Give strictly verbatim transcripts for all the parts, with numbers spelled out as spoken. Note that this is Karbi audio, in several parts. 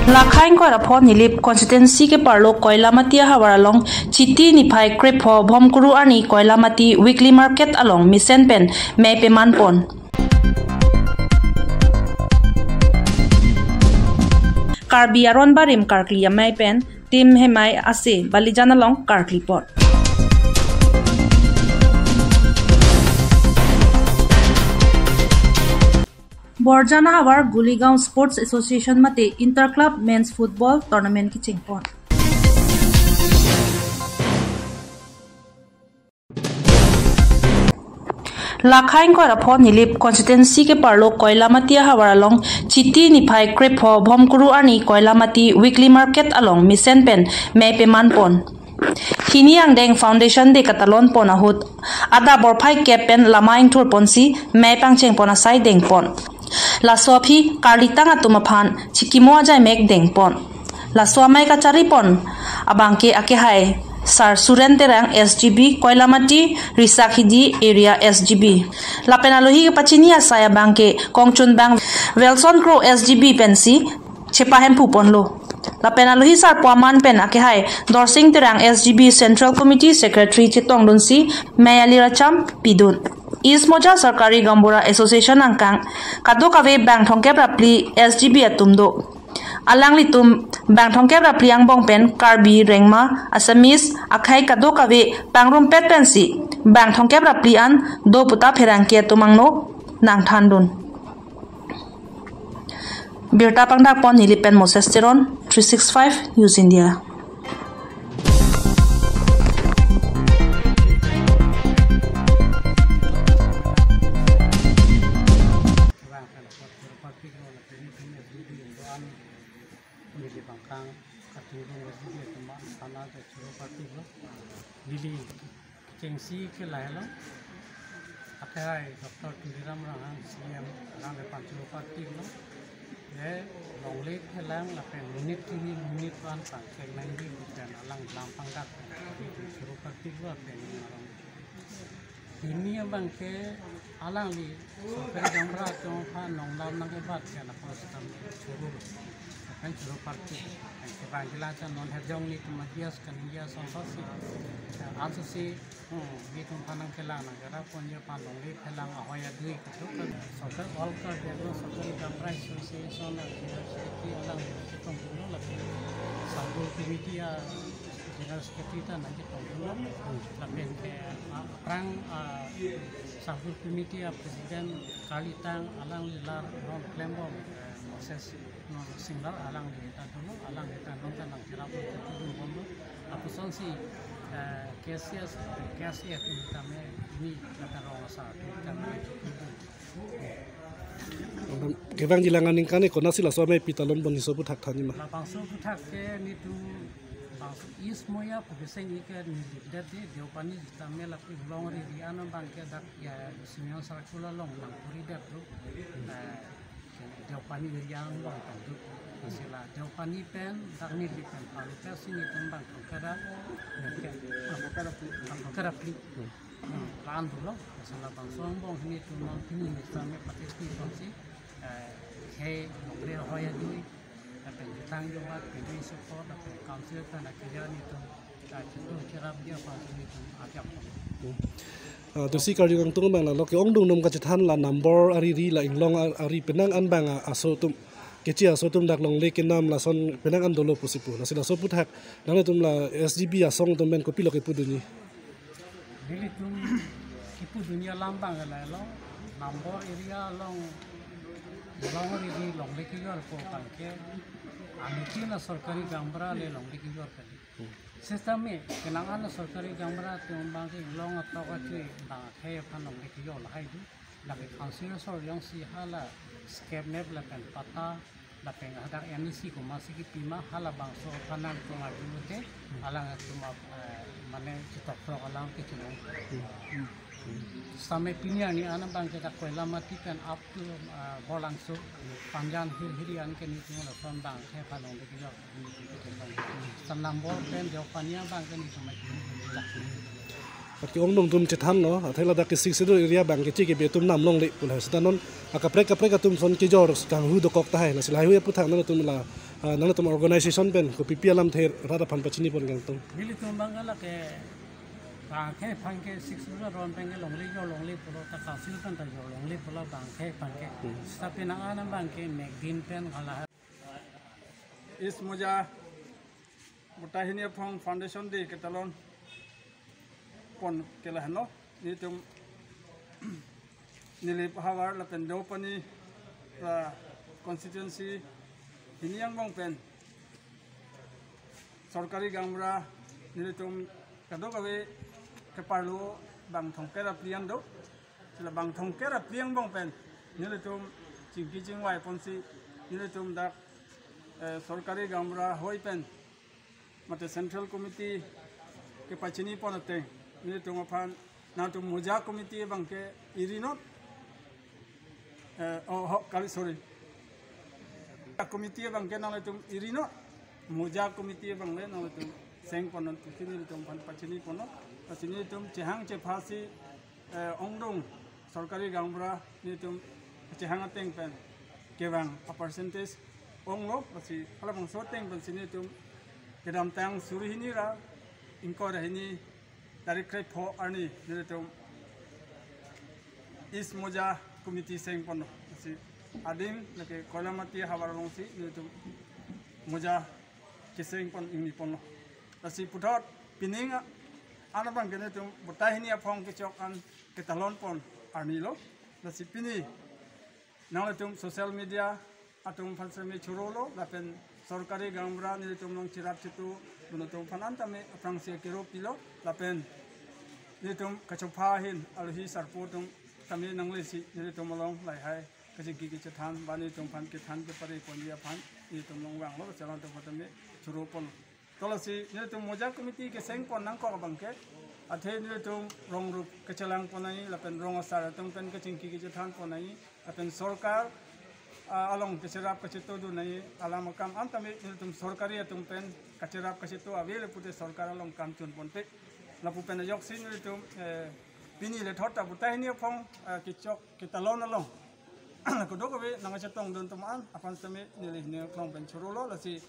Lakhai ingkoi ra pho Nilip constituency keparlo Koilamati ahavar along Chiti niphai krepho Bhomkuru arni Koilamati weekly market along mesen pen mei peman pon. Karbi aron barim karkli amei pen tim hemai ase Balijan along karkli pon. Borjan ahavar Guligaon Sports Association mate Inter Club Men's Football Tournament kecheng pon. Lakhai ingkoi ra pho Nilip constituency keparlo Koilamati ahavar along Chiti niphai krepho Bhomkuru arni Koilamati weekly market along mesen pen mei peman pon. Hini angdeng Foundation Day katalon pon ahut adap porphai kep pen lama ingthur ponsi mei pangcheng pon asai deng pon. Laso aphi karlitang atum aphan chikimo ajaimek deng pon. Laso amei kachari pon abangke akehai Sar Suren Terang S G B Koilamati Risakhidi area S G B. Lapen alohi kepachini asai abangke kongchunbang Wilson Kro S G B pensi chepahemphu ponlo. Lapen alohi sarpo aman pen akehai Dorsing Terang S G B Central Committee Secretary chetongdunsi mei alir acham pidun. East Moja Sarkari Gaonbura Association angkang kadokave bang thomkep ra phli S G B atum do. Alanglitum bang thomkep ra phli angbong pen Karbi, Rengma, Assamese akhei kadokave pangrumpet pensi bang thomkep ra phli an do puta pherangke atum angno nangthandun. Birta pangdak pon Nilip pen Moses Teron, three six five News India. Nilip angkang katungdung S G B atum an sana de choro party lo. Neli kechengsi ke lahelo. Akehai Doctor Tuliram Ronghang C M alangli pen choro party lo. Le longle phelang lapen monit kini monit van pangcheng nangji pu pen alang lam pangdak choro party lo pen arong. Pini abangke alangli Sarkari Gaonbura atum aphan nongdam nangkebat ke lapu stam choro. Kan choro party. Kan kebang jila chan non herjong nitum agias kan gias songkos si. Anso si, hmm, nitum aphan nangkelang nangkera pon je aphan longle phelang ahoi adui kachok kan. Sarkari All Karbi Anglong Sarkari Gaonbura Association a General Secretary alang chetongdunlo lapen Sahgul Committee a General Secretary ta nangchetongdunlo. Lapen ke, ah, aphrang, ah, Sahgul Committee a President karlitang alangli lar non klembom, eh, Moses non Singlar alangli ta dunlo, alangli ta non ta nangcherap dunbomlo. Lapusonsi, eh, K C S, K C S atum tame ini kata rong asar atum tame Kevang jilang aningkan e konatsi laso amei pi talon pon, laso aphuthak thanji ma? Labangso aphuthak ke nitum bangso East Moya pu kecheng ke Nilip det de, Deopani sitame lapu Inglong ariri an abangke dak ya Simeon Circle along nangpuri det do. Eh, Deopani area along tangduk. Sila Deopani pen dak Nilip pen palu ke si nitum bang thomkep ra, thomkep ra phli. Hmm, la-an dolo, sila bangso angbong nitum non pini nitum me participate ponsi, eh, khei longle ahoi adui, lapen jutang jumat, pini support, lapen council pen akija nitum, eh, chutu cherap dia aphan nitum ajak. Hmm. Ah, tusi karjong angtung abang la lo ke-ongdung atum kachethan la Nambor ariri la Inglong ar-, ari penang an abang, ah, aso atum, kechi aso atum dak longle kenam lason penang an dolo pusi pu. Lasi laso aphuthak nanglitum la S G B asong atum pen kopilo kepudunji? Nelitum kipudunji alam abang lahelo, Nambor area along, along ariri longle kejor pu abangke, anuttin a Sarkari Gaonbura le longle kejor kali. Hmm. Sitame, kelang an a Sarkari Gaonbura atum abangke Inglong atok achui abang akhei aphan longle kejor lahai do. Lapen council asor jongsi hala scrap map lapen patta lapen hadak M A C komatsi kipima halabangso aphan nangtum arju te, alangtum ap-, eh, mane chitoktok alam kechelong. Hmm. Sitame pini arni an abangke dak Koilamati pen up to, eh, Borlangso, Panjan Hill hiri an ke nitum lason abangke aphan longle kejor. Sa Nambor pen Deopani abangke nitum atum. Pat ke-ongdung atum chethanlo, athe ladak ke Sixth Schedule area abangke chike be atum nam longle pu lahai. Seta non akaprek kaprek atum son kejor kanghu dokok tahai. Lasi lahai hui aphuthak nangtum la Ah, nangtum organization pen kopi pi alamthe rat aphan pachini pon kangtung? Nelitum abang ke lake bang akhei aphan ke six ruler ron pen ke longle jor longle pulo, ta council pen ta jor longle pulo bang akhei aphan ke. Hmm. Seta penang an abang ke Mekdin pen hala East Moja Bhutahini aphong Foundation Day ketalon pon ke lahenlo. Nelitum Nilip havar lapen Deopani la constituency hini angbong pen sorkari gaonbura nelitum kadokave keparlo bang thomkep ra phli an do. Sila bang thomkep ra phli angbong pen nelitum chingki chingvai ponsi nelitum dak, eh, sorkari gaonbura hoi pen mate Central Committee kepachini pon ateng nelitum aphan nangtum Moja Committee abang ke iri not. Eh, oh, ho, kali, sorry. Committee abang ke nangtum iri not. Moja Committee abang le nangtum seng pon non pusi nelitum aphan pachini pon non. Pachini nelitum chehang chephasi, eh, ongdung sorkari gaonbura nelitum chehang ateng pen kevang a percentage onglo, lasi halabangso ateng pensi nelitum kedamtang suri hini ra ingkoi ra hini tarik krepho arni nelitum East Moja Committee seng ponlo. Lasi adim lake Koilamati havar alongsi nelitum Moja keseng pon ingni ponlo. Lasi puthot pining a-, an abang ke nelitum Bhutahini aphong kechok an ketalon pon arni lo. Lasi pini nanglitum social media atum aphan seme chorolo, lapen sorkari gaonbura nelitum along cherap chetu, nelitum aphan an tame aphrangsi akero pilo, lapen nelitum kachopha ahin alohi sarpo atum tame nanglesi nelitum along lahai kachingki kachethan, ba nelitum aphan kethan kepare ponji aphan nelitum along vanglo, chelang atum aphan tame choro pon. To lasi nelitum Moja Committee keseng pon nangkok abang ke, athe nelitum rong rup kachelang pon nangji, lapen rong asar atum pen kachingki kachethan pon nangji, lapen sorkar, ah, along kacherap kachetu dun nangji, alam akam an tame nelitum sorkari atum pen kacherap kachetu avele pute sorkar along kam chun ponte. Lapu pen ajoksi nelitum, eh, pini lethot ta Bhutahini aphong, ah, kechok ketalon along kadokave nangkachetong dun atum an aphan tame neli hini aphong pen chorolo, lasi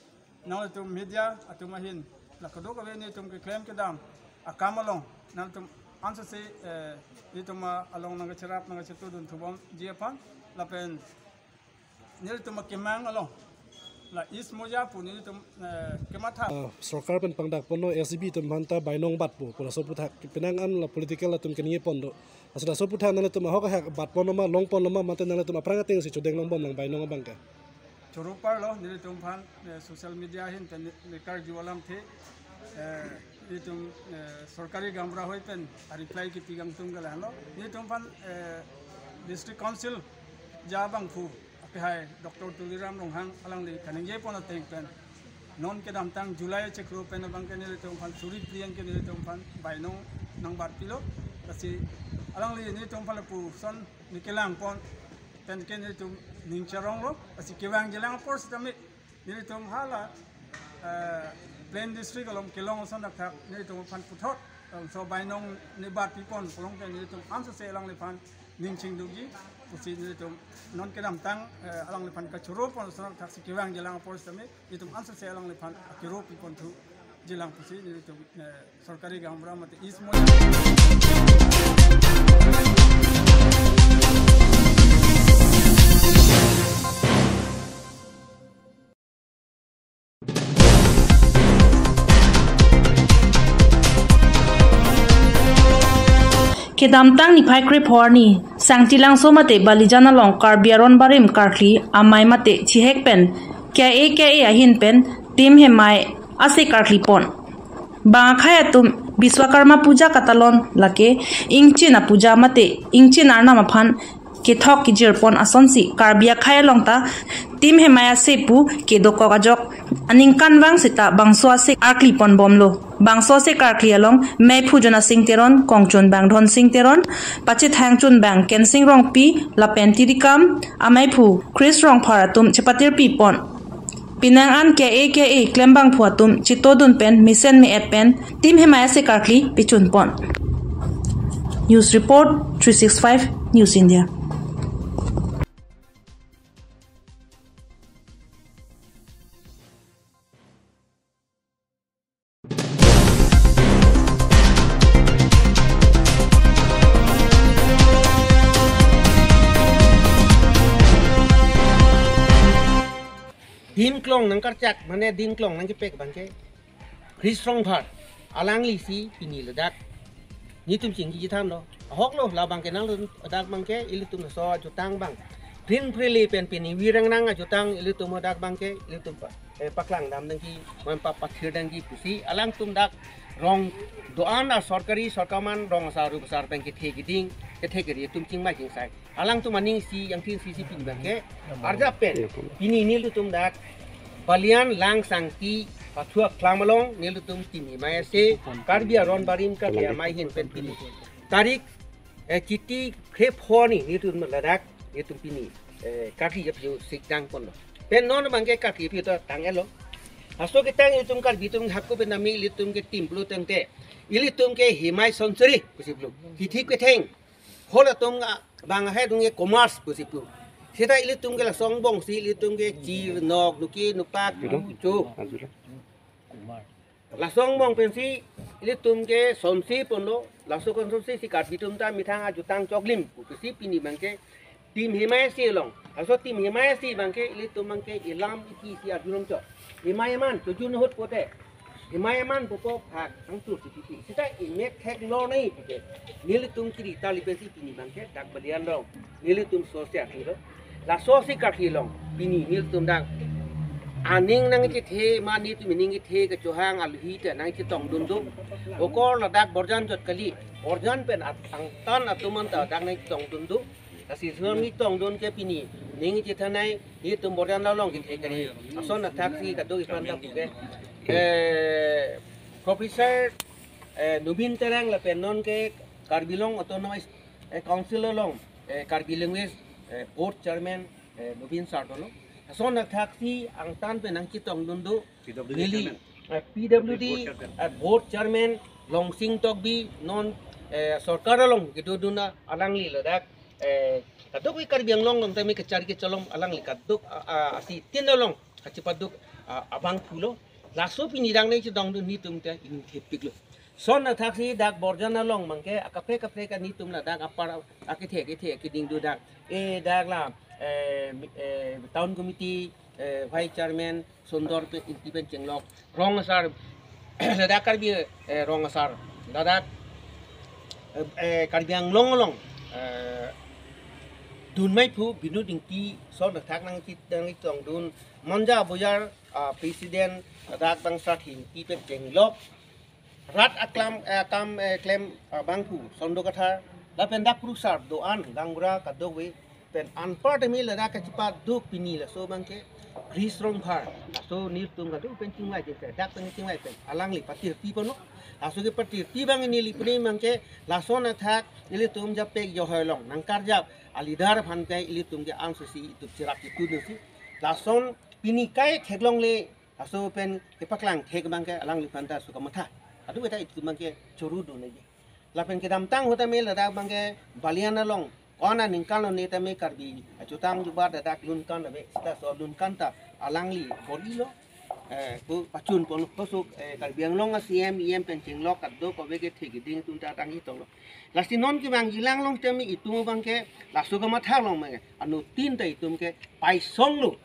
nanglitum media atum ahin la kadokave nelitum keklem kedam akam along nangtum ansose, eh, nelitum along nangkacherap nangkachetu dun thubomji aphan, lapen nelitum akemang along la East Moja pu nelitum, eh, kematha. Ah, sorkar pen pangdak ponlo S G B atum aphan ta bainong batpo pu laso aputhak penang an la political atum keningje pon do. Laso laso aputhak nanglitum ahok ahak bat ponlo ma, long ponlo ma, mate nanglitum aphrang atengsi chodeng longbom lang bainong abang ke? Choro parlo, nelitum aphan, eh, social media ahin pen ne-, ne karju alamthe, eh, nelitum, eh, sorkari gaonbura hoi pen a reply kipi kangtung ke lahenlo. Nelitum aphan, eh, District Council ja abangphu akehai Doctor Tuliram Ronghang alangli kaningje pon ateng pen non kedamtang July achiklo pen abang ke nelitum aphan suri phli an ke nelitum aphan bainong nangbat pilo. Lasi alangli nelitum aphan lapuson ne kelang pon pen ke nelitum ning charonglo. Lasi kevangji lang apor sitame nelitum hala, eh, Plain District along kelong ason thakthak nelitum aphan puthot, eh, so bainong ne bat pi pon pulote nelitum ansose alangliphan ning chingdukji pusi nelitum non kedamtang, eh, alangliphan kachoro pon ason thaksi kevangji lang apor sitame nelitum ansose alangliphan akero pi ponthuji lang pusi nelitum, eh, sorkari gaonbura mate East Moja. Kedamtang niphai krepho arni Sangtilangso mate Balijan along Karbi aron barim karkli amei mate chihek pen K A K A ahin pen Tim Hemai ase karkli pon. Bang akhei atum Biswakarma puja katalon lake ingchin apuja mate ingchin arnam aphan kethok kejir pon asonsi Karbi akhei along ta Tim Hemai ase pu kedokok ajok aningkanvang seta bangso ase karkli ponbomlo. Bangso ase karkli along meiphu Jonasing Teron, kongchunbang Dhonsing Teron, pachethangchunbang Kensing Rongpi lapen tirikam ameiphu Chris Rongphar atum chepatirpi pon. Penang an K A K A klembangphu atum chetodun pen mesen me-et pen Tim Hemai ase karkli pichun pon. News report, three six five News India. Dim klong nangkarchak, mane dim klong nangkepek abangke Chris Ronghar, alanglisi pini ladak netum chingki chethanlo. Ahoklo, labangke nangtum ladak abangke ilitum laso ajutang abang, prin prele pen pini virang nang ajutang ilitum ladak abangke ilitum pa, eh, paklang dam nangji, man pa pathir nangji pusi alangtum dak rong do-an a sorkari sorkar aman rong asar rup asar pen kethe keding, kethe keri atum chingmai chingsai. Alangtum aning si, yang tin si si pini abangke arjap pen pini nelitum dak Balian Langsangti pathu aklam along nelitum tim Himay Ase, Karbi aron barim Karbi amei ahin pen pini tarik, eh, Chiti kre pho arni nelitum ladak nelitum pini, eh, karkli aphi sikdang ponlo. Pen non abangke karkli aphi ta tang-etlo. Laso ketang ilitum Karbi atum hako pen nami ilitum ke tim pulo tangte ilitum ke Himay Sonsri pusi pulo. Kithi ketheng, hol atum, ah, bang ahai atum ke commerce pusi pu. Seta ilitum ke laso angbong si ilitum ke chir nok nuki nupak chu chu. Laso angbong pensi ilitum ke sonsi ponlo, laso konsonsi si Karbi atum ta methang ajutang choklim pusi pini abangke tim Himay Ase along. Laso tim Himay Ase abangke ilitum abangke ilam ipi si arjulong chok. Himay aman chojun ahut pote, Himay aman pupo phak angtur si pipi. Seta imek thek lo nai pute. Nelitum kiri tali pensi pini abangke dak Balian along nelitum so se akhilo. Laso si karkli along pini nelitum dak aning nangchethe, mane netum aning kethe kechohang aluhi ta nangchetongdun do. Okor ladak Borjan jot kali. Borjan pen at-, angtan atum anta dak nangchetongdun do. Lasi sunan nangchetongdun ke pini ning chethanai netum Borjan along kethe kari. Lason athaksi kadokave aphan ta puke, eh, Professor, eh, Nobin Terang lapen non ke Karbi Anglong Autonomous, eh, Council along, eh, Karbi Language, eh, Board Chairman, eh, Nobin sir dolo. Lason athaksi angtan pen nangchetongdun do. P W D neli, chairman. Eh, P W D, board chairman, eh, Board Chairman Longsing Tokbi non, eh, sorkar along kedodun alangli ladak, eh, kadokave Karbi Anglong along tame kachari kacholom alangli kadok, ah, ah, asi tin along kachepaduk, ah, abangphu lo. Laso pini dak nangchetongdun netum ta ingthip piklo. Lason athaksi dak Borjan along abangke akaprek kaprek netum ladak apar akethe kethe keding do dak. Eh, dak la, eh, eh, town committee, eh, vice chairman Sundor pen, Ingti pen chenglok, rong asar, ladak Karbi, eh, rong asar, ladak, eh, eh, Karbi Anglong along, eh, dunmai phu Binod Ingti, lason athak nangchet, nangchetongdun, Manja Bojar, ah, president, ladak Dangsar Ingti pen chenglok, rat aklam, eh, akam, eh, klem, eh, abangphu Sondo Kathar, lapen dak kurusar do-an gaonbura kadokave pen anpar tame ladak kachepaduk pini laso abangke Chris Ronghar, laso netum kadokave pen chingvai chingvai, dak pen chingvai pen alangli patirpi ponlo. Laso kepatirpi abang neli pune abangke lason athak nelitum Japek Johoi along nangkarjap a-leader aphan ke ilitum ke ansose itum cherap itum si. Lason pini kai theklongle laso pen kepaklang thek abangke alangliphan ta sukamatha. Kadokave ta itum abangke choro do nangji. Lapen kedamtang ahut tame ladak abangke Balian along ko-an aningkan lo ne tame Karbi achutang jubat ladak lunkan ave, seta laso lunkan ta alangli bor-ilo. Eh, ko pachun pon hosok, eh, Karbi Anglong a-C M, E M pen chenglok kadokave kethe keding atum ta tangji tonglo. Lasi non kevangji lang along tame itum abangke laso kamatha along abangke anuttin ta itum ke paisong lo.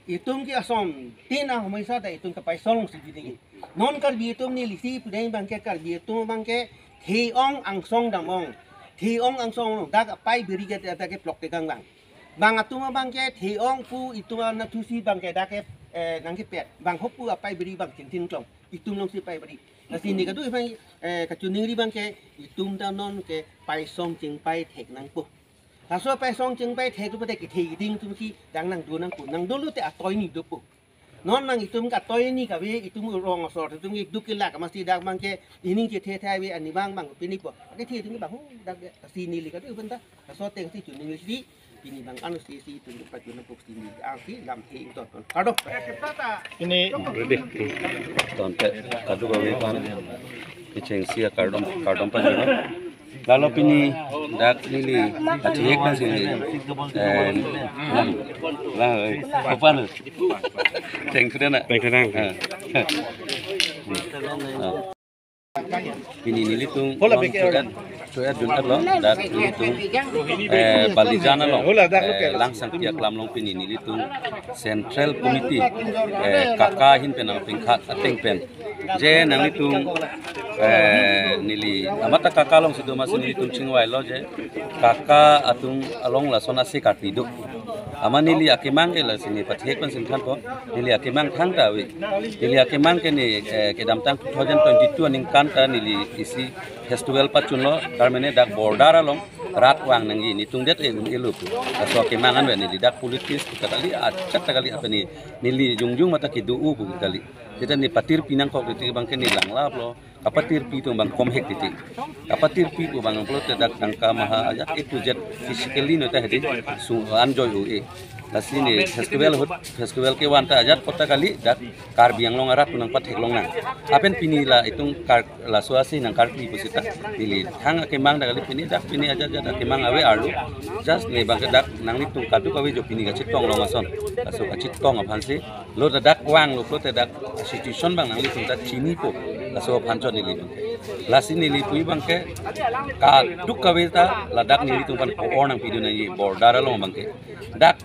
Itum ke ason tin ahomoi sa ta itum ke paisong si biding. Non Karbi atum nelisi pudai abangke Karbi atum abangke the-ong angsong dam-ong. The-ong angsong ong dak apai biri ke dak ke plok tekang bang. Bang atum abangke the-ong pu itum anathusi abangke dak ke, eh, nangkepet. Bang hop pu apai biri bang chintin klong. Itum alongsi pai biri. Lasi ne kadokave abang, eh, kachiningri abangke itum ta non ke paisong chingpai thek nangpo. Laso paisong chingpai thek tu pada kethe keding atum si dang nangdo nangpo, nangdolo te atoi ni dopo. Non nang itum ke atoi ni kave, itum rong asor atum ke duk kelak amatsi dak abangke ining chethe thai ave ani bang bang pini po. Kethe atum ke bang hu dak ke si neli kadokave pen ta. Laso ateng si chiningri si pini bang ansi si itum ke pachun nangpo si neli angsi lamthe ington. Kardom. Pini ready. Tonte kadokave aphan kechengsi akardom, kardom pajirlo. Lalo pini dak neli athihek nang si, eh, lang, lang, eh, kopan. Thank you, dana. Thank you, thank you. Ah. Ah. Pini nelitum hola non beke surat Choi adun atlo, dak nelitum, eh, Balijan along, eh, Langsangpi aklam along pini nelitum Central Committee, eh, KAKA ahin pen nangpingkhat ateng pen. Je nanglitum, eh, neli, amat ta KAKA alongsi do amatsi nelitum chingvailo je, KAKA atum along lason ase karkli do. Amat neli akemang ke lasi ne pathek pen singthanpo, neli akemang thangta ave. Neli akemang ke ne, eh, kedamtang two thousand twenty-two aningkan ta neli isi festival pachunlo, karmene dak border along rat vang nangji, netum det e un-elo pu. Laso akemang anvet neli dak politics pu ta kali, ajat ta kali, apeni neli jongjong mata kedo-o pu kali. Seta ne patirpi nangkok titi abang ke ne langlaplo, kapatirpi atum abang komhek titi. Kapatirpi pu abang pulote dak tangka maha ajat A to Z physically no ta hedi su anjoy o e. Lasi ne festival ahut, festival kevan ta ajat kota kali dak Karbi Anglong arat atum nangpatheklong nang. Lapen pini la itum kar laso ase nang karkli pusita neli thang akemang dak kali pini dak pini ajat ajat akemang ave arlo. Just ne abang ke dak nanglitum kadokave jo pini kachetong long ason. Laso kachetong aphansi lo ta dak vanglo pulote dak situation abang nanglitum ta chinipo. Laso aphan chot neli abang ke. Lasi neli pu abang ke kadokave ta ladak nelitum aphan ko-or nangpidun nangji border along abang ke. Dak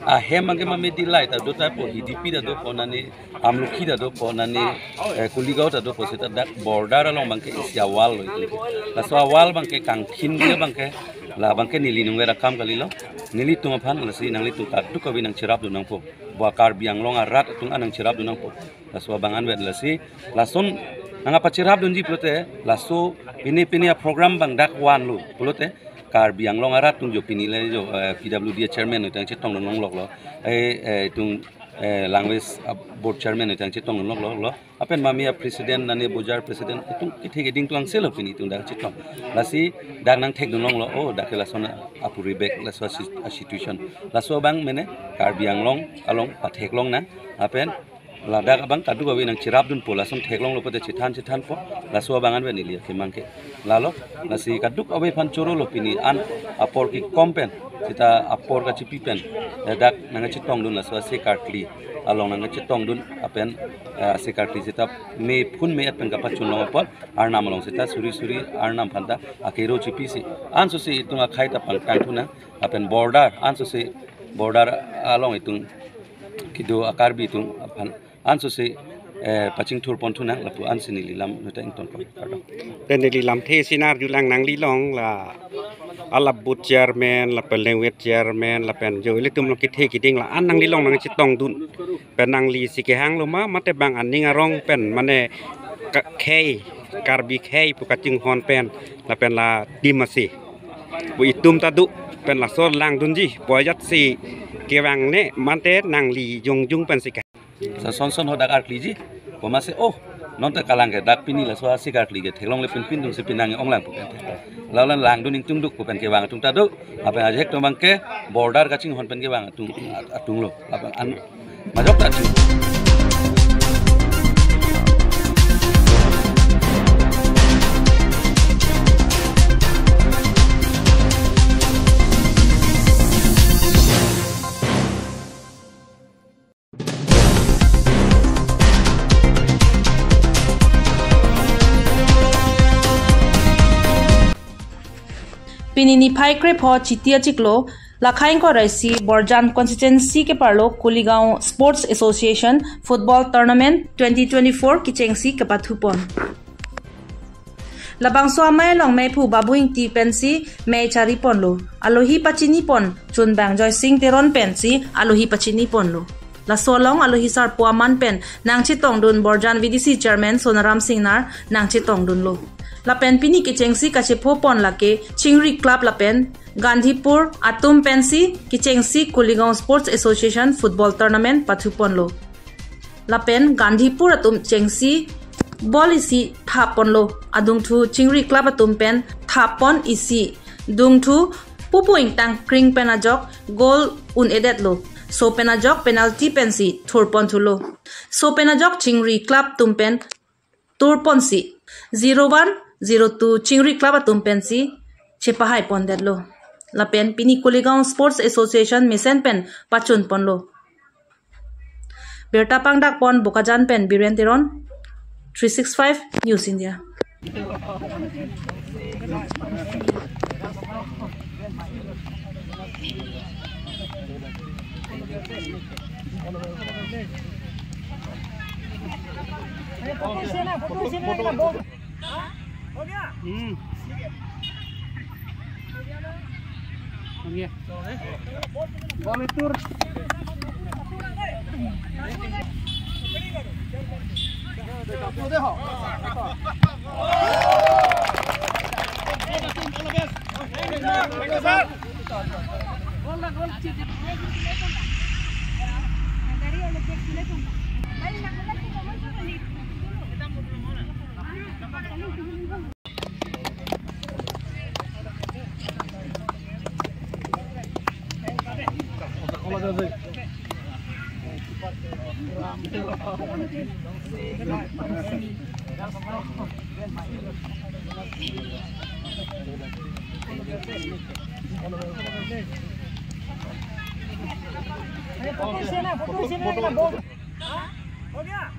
ahem abang ke mame dilai ta do ta po Hidipi ta do po nani Amlukhi ta do po nani, eh, Kuligaon ta do po seta dak border along abang ke isi awal lo itum. Laso awal abang ke kangthin ke abang ke la abang ke neli nungver akam kalilo. Nelitum aphan lasi nanglitum kadokave nangcherapdun nangpo. Ba Karbi Anglong arat atum an nangcherapdun nangpo. Laso abang anvet lasi lason nangpacherapdunji pulote laso pini pini aprogram abang dak vanlo pulote Karbi Anglong arat atum jo pini le jo, eh, P W D chairman no tang chetongdun longloklo. Eh, eh, itum, eh, language, ah, board chairman no tang chetongdun longloklo. Lapen mami apresident nani bojar president itum kethe keding tuang selo pini itum dak chetong. Lasi dak nangthekdun longlo, oh dak ke lason apuri bek laso si-, a situation. Laso abang mene Karbi Anglong along patheklong nang. Lapen ladak abang kadokave nangcherapdunpo lason theklonglo pulote chethan chethanpo. Laso abang anvet neli akemang ke. Lalo, lasi kadokave aphan chorolo pini an apor kekom pen, seta apor kachipi pen, eh, dak nangchetongdun laso ase karkli along nangchetongdun lapen, eh, ase karkli seta me phun me-et pen kapachun long apot arnam along seta suri suri arnam aphanta akero chipisi ansose itum akhei ta pangkang thu nang lapen border ansose border along itum kedo a-Karbi atum aphan ansose, eh, pachingthur pon thu nang lapu ansi neli lam no ta ingtonkok kardom. Te neli lamthe si nar julang nanglilong la alap booth chairman lapen language chairman lapen jo ilitum lo kethe keding la an nanglilong nangchetongdun. Pen nangli si kehanglo ma mate bang aning arong pen mane ka-, khei Karbi khei pu kachinghon pen lapen la dim ase. Pu itum ta do pen laso langdunji pu ajatsi kevangne mate nangli jongjong pensi ke. Sa son son hadak arkliji. Pu amatsi oh, non ta kalang ke dak pini laso ase karkli ke theklongle pinpin atumsi pinang onglang pu pen. Lalang langdun ingtungduk pu pen kevang atum ta do. Lapen ajahak atum abang ke border kachinghon pen kevang atum atumlo. Lapen an majok ta atum. Pini niphai krepho Chiti achiklo, lakhain koraisi Borjan constituency keparlo Kuligaon Sports Association Football Tournament twenty twenty-four kechengsi kepathupon. Labangso amei along meiphu Babu Ingti pensi mei chariponlo. Alohi pachinipon chunbang Joysing Teron pensi alohi pachiniponlo. Laso along alohi sarpo aman pen nangchetongdun Borjan V D C chairman Sonaram Singnar nangchetongdunlo. Lapen pini kechengsi kachephopon lake Chingri Club lapen Gandhipur atum pensi kechengsi Kuligaon Sports Association Football Tournament pathuponlo. Lapen Gandhipur atum chengsi ball isi thapponlo, adungthu Chingri Club atum pen thappon isi dungthu Pupu Ingtangkring pen ajok goal un-edetlo. So pen ajok penalty pensi thurponthulo. So pen ajok Chingri Club atum pen thurponsi zero one, zero two Chingri Club atum pensi chepahaipondetlo. Lapen pini Kuligaon Sports Association mesen pen pachunponlo. Birta pangdakpon Bokajan pen Biren Teron, three six five News India. Hmm. Oke. Ball itu.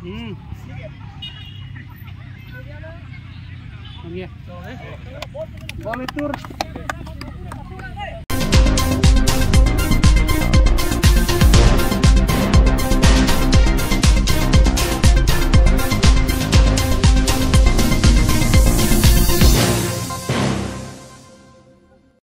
Hmm. Oke. Ball itu.